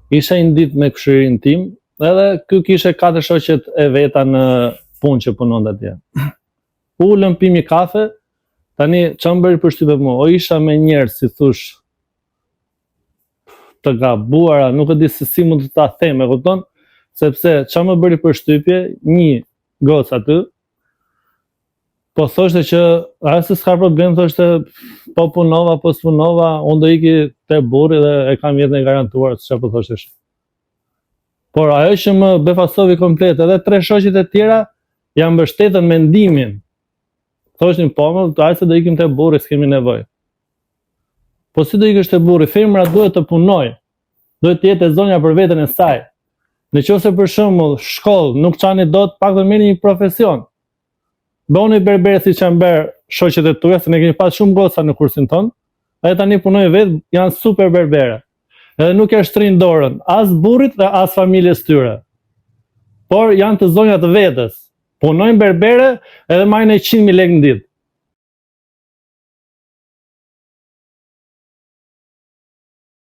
Isha një ditë me kushëririn tim, edhe ky kishte katër shoqet e veta në punë që punonte atje. U ulëm pim një kafe, tani ça më bëri përshtypje mua, o isha me njerëz, si thush, të gabuara, nuk e di se si mund të ta them, e kupton? Sepse ça më bëri përshtypje, një gocë aty, Po thoshte që a se s'ka problem, thoshte po punova, po s'punova, unë do iki te burri dhe e kam jetën e garantuar, çfarë po thoshte. Por ajo që më befasovi komplet, edhe tre shoqet e tjera ia mbështetën mendimin. Thoshnin po, më, a se do ikim te burri, s'kemi nevojë. Po si do ikësh te burri, femra duhet të punojë. Duhet të jetë e zonja për veten e saj. Në qoftë se për shembull shkollë nuk çani dot, pak të merrni një profesion. Bëhuni berbere siç janë bërë shoqet e tuaja, se ne kemi pas shumë goca në kursin tonë, edhe tani punojnë vetë, janë super berbere. Edhe nuk ia shtrijnë dorën as burrit dhe as familjes tyre. Por janë të zonja të vetes. Punojnë berbere edhe marrin 100.000 lekë në ditë.